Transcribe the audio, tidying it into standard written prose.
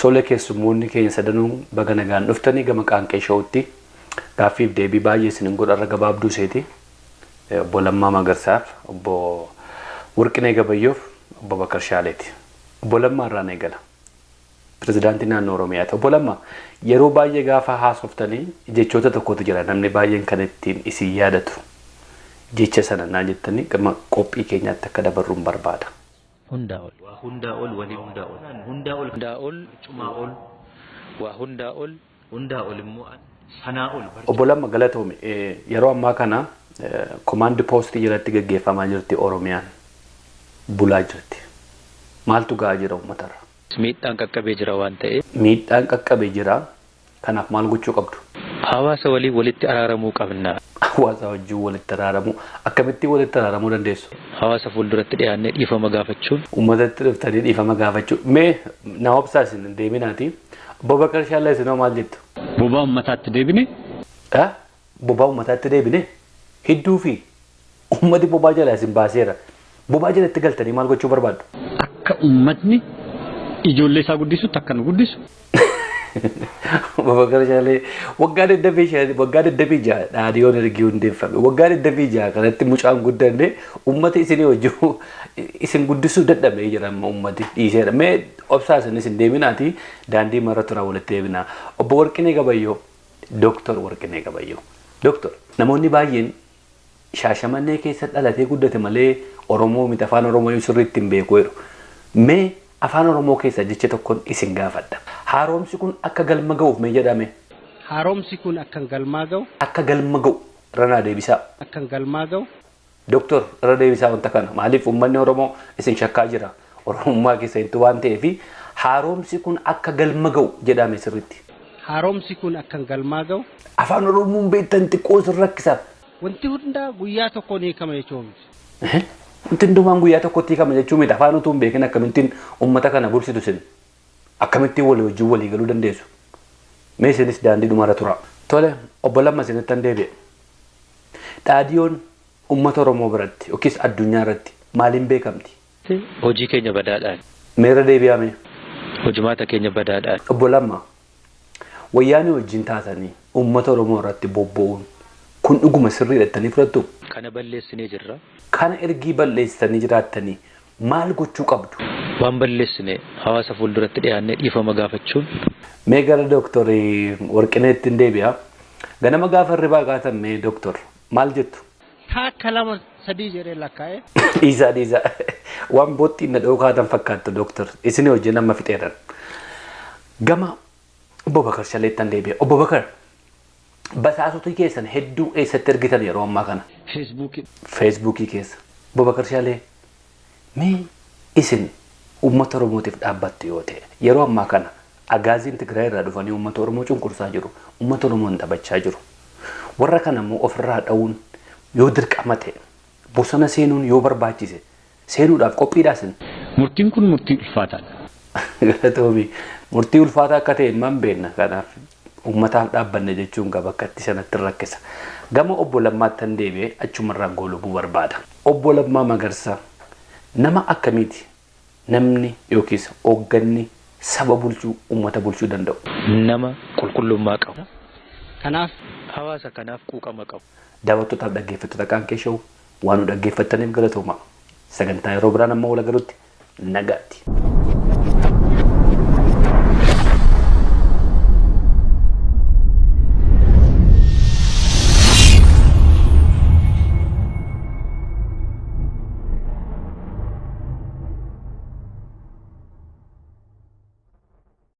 Tole keessummoonni keenya sadanuu baga nagaan dhuftanii gama Qaanqee Showutti gaaffiif deebii baay'ee isinin godharra gabaabduu seeti. Obbo Lammaa Magarsaaf, obbo Warqinee Gabayyoof, obbo Bakar Shaaleeti. Obbo Lammaa irraan eegala. Pirezidaantii naannoo Oromiyaati. Obbo Lammaa yeroo baay'ee gaafa haasoftanii jechoota tokkotu jira namni baay'een kan ittiin isin yaadatu. Jecha sana naa jettanii gama qophii keenyaatti akka dabarruun barbaada. Hundaa ol. Waa hundaa ol walii hundaa ol. Hundaa ol. Hundaa ol. Cumaa ol. Waa hundaa ol. Hundaa ol immoo sanaa ol. Obbo Lamma galatoome yeroo ammaa kana komaandi poostii jalatti gaggeeffamaa jirti Oromiyaan bulaa jirti. Maaltu ga'aa jira uummatarra? Miidhaan qaqqabee jira waan ta'eef. Miidhaan qaqqabee jira. Kanaaf maal gochuu qabdu? Hawaasa waliin walitti araaramuu qabna. Hawaasa wajjin walitti araaramuu akkamittiin walitti araaramuu dandeessu? Hawaasa fuulduratti dhiyaannee dhiifama gaafachuun. Uummatatti dhuftanii dhiifama gaafachuu. Mee na obsaa isin deeminaati. Obbo Bakar Shaallee isinoo maal jettu? Bobaa uummataatti deebine. Bobaa uummataatti deebine hidduu fi uummati bobaa jala isin baaseera. Bobaa jalatti galtanii maal gochuu barbaaddu? Akka uummatni ijoollee isaa guddisutti akka nu guddisu. Obbo Bakar Shaalee waggaa 25 waggaa 26 dhaadiyoon ergii hundeeffame waggaa 26 kanatti mucaan guddanne uummata isinii wajjin isin guddisuu dadhabee jira amma uummati dhiiseera. Mee obsaa isinis hin deeminaati daandii marra turaa walitti deebinaa. Obbo Warqinee Gabayyoo Dooktor Warqinee Gabayyoo. Dooktor namoonni baay'een Shaashamannee keessa dhalatee guddate malee Oromoo miti afaan Oromoo sirriitti hin beeku jedhu. Mee afaan Oromoo keessa jecha tokkoon isin gaafadha. Haaromsi kun akka galma ga'uuf mee jedhame? Haaromsi kun akka galmaa ga'u. Akka galma ga'u irra naa deebisaa. Akka galmaa ga'u. Dooktor irra deebisaa wanta kana maaliif uummanni Oromoo isin shakkaa jira Oromummaa keessanitti waan ta'eef haaromsi kun akka galma ga'u jedhame sirriitti. Haaromsi kun akka galmaa ga'u. Afaan Oromoon beektan xiqqoo isin rakkisaaf. Wanti hundaa guyyaa tokkoon hiikama jechuu miti. Wanti hundumaan guyyaa tokkotti hiikama jechuu miti. Afaan utuu hin beekin akkamittiin uummata kana bulchitu isin? Akkamittiin walii wajjin walii galuu dandeessu? Mee isinis daandii dhumarra tura. Tole obbo Lamma isinittan deebi'e. Dhaadiyoon uummata Oromoo biratti yookiis addunyaa irratti maaliin beekamti? Hojii keenya badaadhaan. Meerra deebi'aa mee? Hojimaata keenya badaadhaan. Obbo Lamma wayyaanee wajjin taatanii uummata Oromoo irratti bobba'uun kun dhuguma sirriidha jettanii fudhattu? Kana balleessinee jirra. Kana ergii balleessitanii jiraattanii maal gochuu qabdu? Waan balleessine hawaasa fuulduratti dhiyaannee dhiifama gaafachuun. Mee gara Dooktor Warqineetti hin deebi'a. Ganama gaafa hirribaa kaatan mee Dooktor maal jettu? Takka lama sadii jedhee lakkaa'e. Dhiisaa dhiisaa. Waan booxxiin na dha'uu kaatan fakkaattu Dooktor. Isin wajjin amma fixeeran. Gama Obbo Bakar Shaleettan deebi'a. Obbo Bakar basaasota keessan hedduu eessatti ergitan yeroo ammaa kana? Feesbuukii. Feesbuukii keessa. Obbo Bakar Shalee mee isin uummata Oromootiif dhaabbattu yoo ta'e yeroo ammaa kana agaaziin Tigraay irraa dhufanii uummata Oromoo cunqursaa jiru. Uummata Oromoon taphachaa jiru. Warra kana immoo ofirraa dha'uun yoo dirqama ta'e bosona seenuun yoo barbaachise seenuudhaaf qophiidhaa isin? Murtiin kun murtii ulfaataadha. Galatoomi. Murtii ulfaataa akka ta'e immoo beekna. Kanaaf uummataaf dhaabbanne jechuun qaba akka itti sanatti rakkisa. Gama obbo Lammaatti tan deebi'ee achumarraan goolabuu barbaada. Obbo Lammaa Magarsaa nama akkamiiti namni yookiis hoogganni saba bulchuu uummata bulchuu danda'u? Nama qulqullummaa qabu. Kanaaf hawaasa kanaaf quuqama qabu. Daawwattootaaf dhaggeeffattoota Qaanqee Show waan nu dhaggeeffattaniif galatooma. Sagantaa yeroo biraan amma wal agarutti nagaatti.